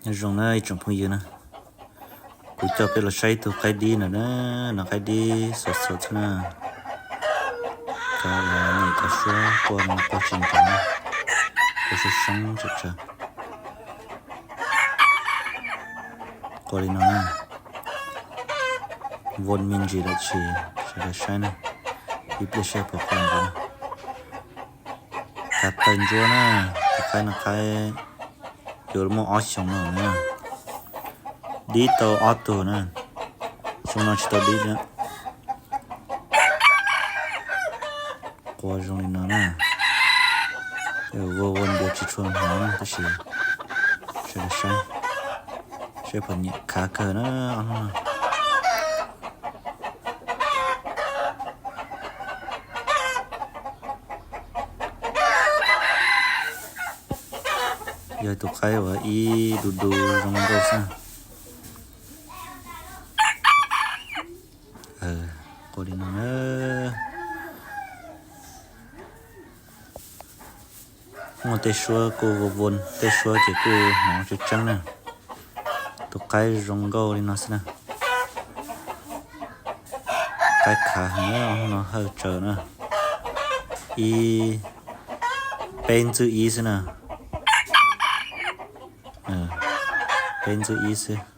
Nyob zoo na ib tsoom phooj ywg na, kuv coj peb los saib ib tug qaib dib no na, no qaib dib xov xov xwb na. Cov uas nyem cov suab quaj quaj tsis nrov na, quaj soob soob tsawv tsawv. Quaj li no na, voos me ntsis lawm tsis sawv daws saib na, ib pliag saib puas quaj nrov. Kav taw ntsuab na, tus qaib no qaib yuav muaj ob xyoos no na, dib tau ob tug na, xyoo no tsis tau dib thiab. Quaj zoo li no na, voos voos npias tsis tshua hnov na tab sis sawv daws saib, saib puas nyiam khav kawg na ob hnub no. Yog tus qaib uas ib du du zoo nkauj xwb. Quaj li no na. Muaj tej suab kuj voos voos, tej suab ces kuj hnov tseeb tseeb na. Tus qaib zoo nkauj li no xwb na. Qaib khav heev, ob hnub no hawj tsawv na. Ib, peb ntxwb ib xwb na. Peb ntxwb ib xwb.